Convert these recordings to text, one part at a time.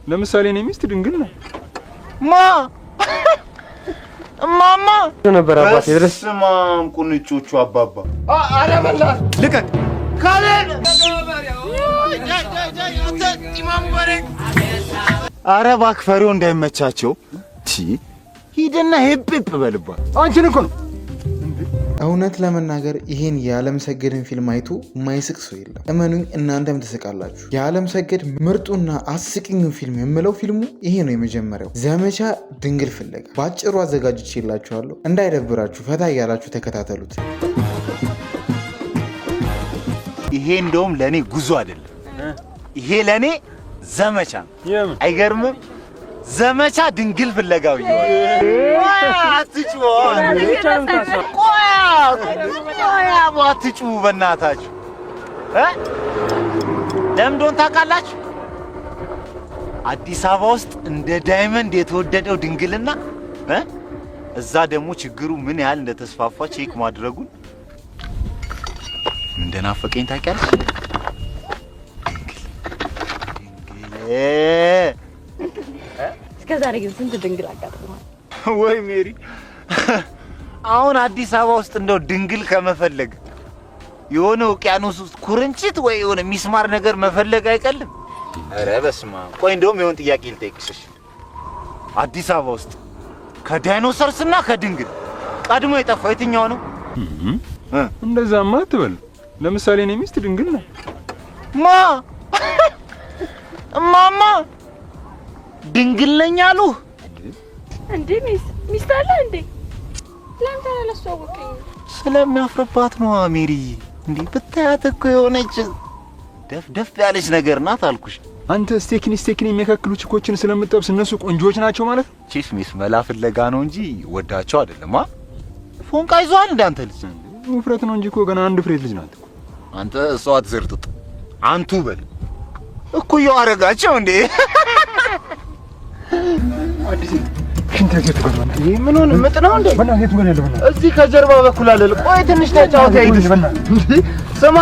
ለምሳሌ እኔ ሚስት ድንግል ነው። ማ እማማ ነበር አባቴ ድረስ። በስመ አብ ቁንጮቹ አባባ። ኧረ በእናትህ ልቀቅ። ካሌብ። ኧረ እባክህ ፈሪው እንዳይመቻቸው። ሂድና ሄፕ በልባት። አንቺን እኮ ነው። እውነት ለመናገር ይሄን የዓለም ሰገድን ፊልም አይቶ የማይስቅ ሰው የለም። እመኑኝ እናንተም ትስቃላችሁ። የዓለም ሰገድ ምርጡና አስቂኙ ፊልም የምለው ፊልሙ ይሄ ነው። የመጀመሪያው ዘመቻ ድንግል ፍለጋ በአጭሩ አዘጋጅቼላችኋለሁ። እንዳይደብራችሁ ፈታ እያላችሁ ተከታተሉት። ይሄ እንደውም ለእኔ ጉዞ አይደለም፣ ይሄ ለእኔ ዘመቻ ነው። የምን? አይገርምም? ዘመቻ ድንግል ፍለጋ ብዬዋለሁ። አትጩ፣ ቆያ ቆያ፣ አትጩ በእናታችሁ እ ለምን እንደሆነ ታውቃላችሁ? አዲስ አበባ ውስጥ እንደ diamond የተወደደው ድንግልና እ እዛ ደግሞ ችግሩ ምን ያህል እንደተስፋፋ check ማድረጉን እንደናፈቀኝ ታውቂያለሽ? ድንግል ድንግል። እስከ ዛሬ ግን ስንት ድንግል አጋጥሞሃል? ወይ ሜሪ፣ አሁን አዲስ አበባ ውስጥ እንደው ድንግል ከመፈለግ የሆነ ውቅያኖስ ውስጥ ኩርንችት ወይ የሆነ ሚስማር ነገር መፈለግ አይቀልም? ኧረ በስመ አብ። ቆይ እንደውም የሆነ ጥያቄ ልጠይቅሽ። አዲስ አበባ ውስጥ ከ dinosaurs ና ከድንግል ቀድሞ የጠፋው የትኛው ነው? እንደዛማ አትበል። ለምሳሌ እኔ ሚስት ድንግል ነው። ማ እማማ ድንግል ነኝ አሉ? እንዴ ሚስት አለ እንዴ? ለምን አላስተዋወቀኝም? ስለሚያፍርባት ነዋ ሜሪ። እንዴ ብታያት እኮ የሆነች ደፍ ደፍ ያለች ነገር ናት አልኩሽ። አንተ ስቴክኒ ስቴክኒ የሚያካክሉ ቺኮችን ስለምጠብስ እነሱ ቆንጆዎች ናቸው ማለት ነው? ቺስ ሚስ መላ ፍለጋ ነው እንጂ ወዳቸው አይደለም። አ ፎንቃ ይዟል እንደ አንተ ልጅ። ውፍረት ነው እንጂ እኮ ገና አንድ ፍሬ ልጅ ናት እኮ። አንተ እሷ አትዘርጥጥ፣ አንቱ በል እኩያው አረጋቸው እንዴ። ሽንት ቤት የቱ ጋር ነው? ይሄ ምን ሆነ? ምጥ ነው እንዴ? በእናትህ የቱ ጋር ነው ያለው? በእናትህ እዚህ ከጀርባ በኩል አለ። ቆይ ትንሽ ተጫወት። ያይድስ ስማ፣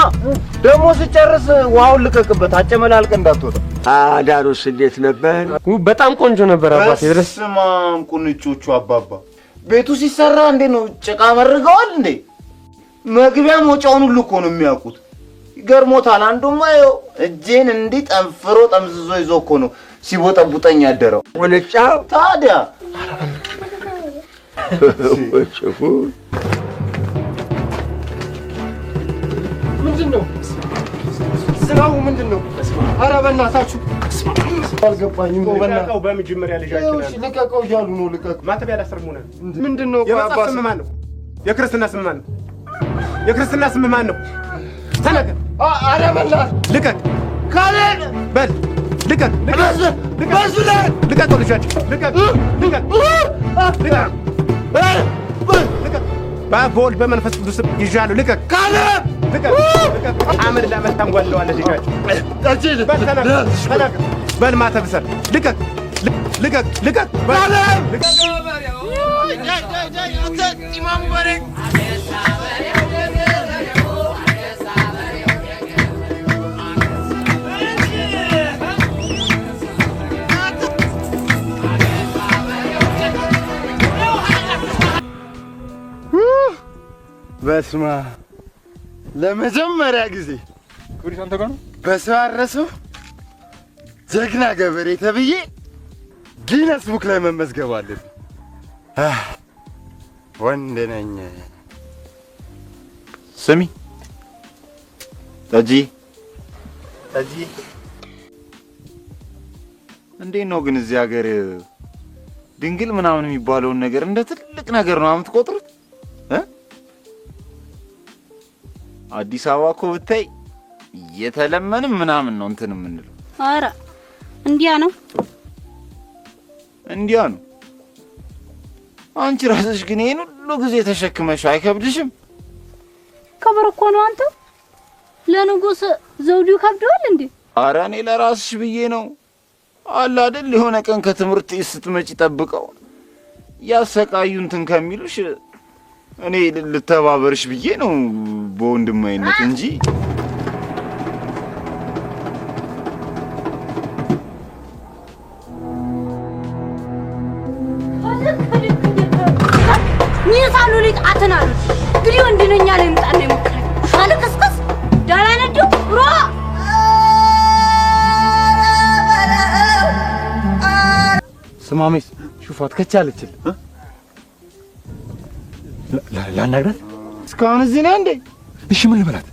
ደግሞ ስጨርስ ውሃውን ልቀቅበት፣ አጨመላልቀ እንዳትወጣ። አዳሩስ እንዴት ነበር? በጣም ቆንጆ ነበር አባቴ ድረስ። በስመ አብ ቁንጮቹ አባባ። ቤቱ ሲሰራ እንዴ ነው ጭቃ መርገዋል እንዴ? መግቢያ መውጫውን ሁሉ እኮ ነው የሚያውቁት። ይገርሞታል። አንዱማ ይኸው እጄን እንዲህ ጠንፍሮ ጠምዝዞ ይዞ እኮ ነው ሲቦጠቡጠኝ ያደረው። ቁንጫው ታዲያ ምንድን ነው ስራው? ምንድን ነው? ኧረ በእናታችሁ አልገባኝም። ልቀቀው። በመጀመሪያ ልጃችን አለ። ልቀቀው እያሉ ነው። ልቀቀው። ማተብ ያላሰርሙ ነህ። ምንድን ነው? የመጽሐፍ ስም ማን ነው? የክርስትና ስም ማን ነው? የክርስትና ስም ማን ነው? ተናገር። ኧረ በእናትህ ልቀቅ። ካሌብ በል ልቀቅ። ልቀቀው። ልጃችን ልቀቅ። ልቀቅ። ልቀቅ። ልቀቅ። በአብ በወልድ በመንፈስ ቅዱስ ስም ይዣለሁ። ልቀቅ። ካሌብ ልቀቅ። ልቀቅ። አመድ ለአመድ ታንጓለዋለህ። ልጃችን በል ተናገር። ተናገር። በል ማተብ ሰር። ልቀቅ። ልቀቅ። ልቀቅ። በል ልቀቅ። በስመ አብ ለመጀመሪያ ጊዜ ክብሪት አንተ ጋር ነው? በሰው ያረሰው ጀግና ገበሬ ተብዬ Guinness Book ላይ መመዝገብ አለብኝ። ወንድ ነኝ። ስሚ ጠጂ ጠጂ፣ እንዴት ነው ግን እዚህ ሀገር ድንግል ምናምን የሚባለውን ነገር እንደ ትልቅ ነገር ነው የምትቆጥሩት? እ? አዲስ አበባ እኮ ብታይ እየተለመንም ምናምን ነው እንትን የምንለው። ኧረ እንዲያ ነው። እንዲያ ነው። አንቺ ራስሽ ግን ይሄን ሁሉ ጊዜ ተሸክመሽ አይከብድሽም? ክብር እኮ ነው። አንተ ለንጉስ ዘውዱ ከብደዋል እንዴ? ኧረ እኔ ለራስሽ ብዬ ነው። አለ አይደል የሆነ ቀን ከትምህርት ቤት ስትመጪ ጠብቀው ያሰቃዩ እንትን ከሚሉሽ እኔ ልተባበርሽ ብዬ ነው በወንድማዊነት እንጂ። ጣትን አሉት። እንግዲህ ወንድ ነኝ አለ፣ ይምጣና ይሞክረኝ። አልቅስቅስ ዳላ ነዶ ሮ። ስማሜስ ሹፋት ከቻለችል ላናግራት። እስካሁን እዚህ ነህ እንዴ? እሺ ምን ልበላት?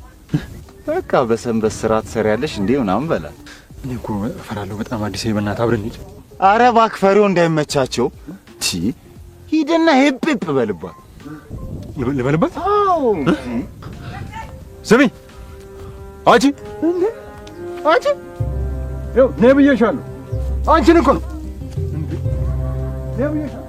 በቃ በሰንበት ስራ ትሰሪያለሽ እንዴ ምናምን በላት። እኔ እኮ እፈራለሁ በጣም አዲስ። በእናትህ አብረን እንሂድ። አረ እባክህ ፈሪው እንዳይመቻቸው። ቺ ሂድና ሄፕ ሄፕ በልባት። ልበልባት? አዎ። ስሚ አንቺ፣ አንቺ ይኸው ነይ ብዬሻለሁ። አንቺን እኮ ነው፣ ነይ ብዬሻለሁ።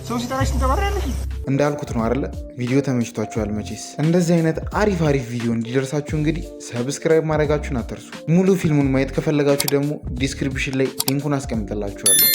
ሰው ሲጠራሽ ትንጠባረሪያለሽ። እንዳልኩት ነው አይደለ? ቪዲዮ ተመችቷችኋል መቼስ። እንደዚህ አይነት አሪፍ አሪፍ ቪዲዮ እንዲደርሳችሁ እንግዲህ subscribe ማድረጋችሁን አትርሱ። ሙሉ ፊልሙን ማየት ከፈለጋችሁ ደግሞ description ላይ link ኡን አስቀምጥላችኋለሁ።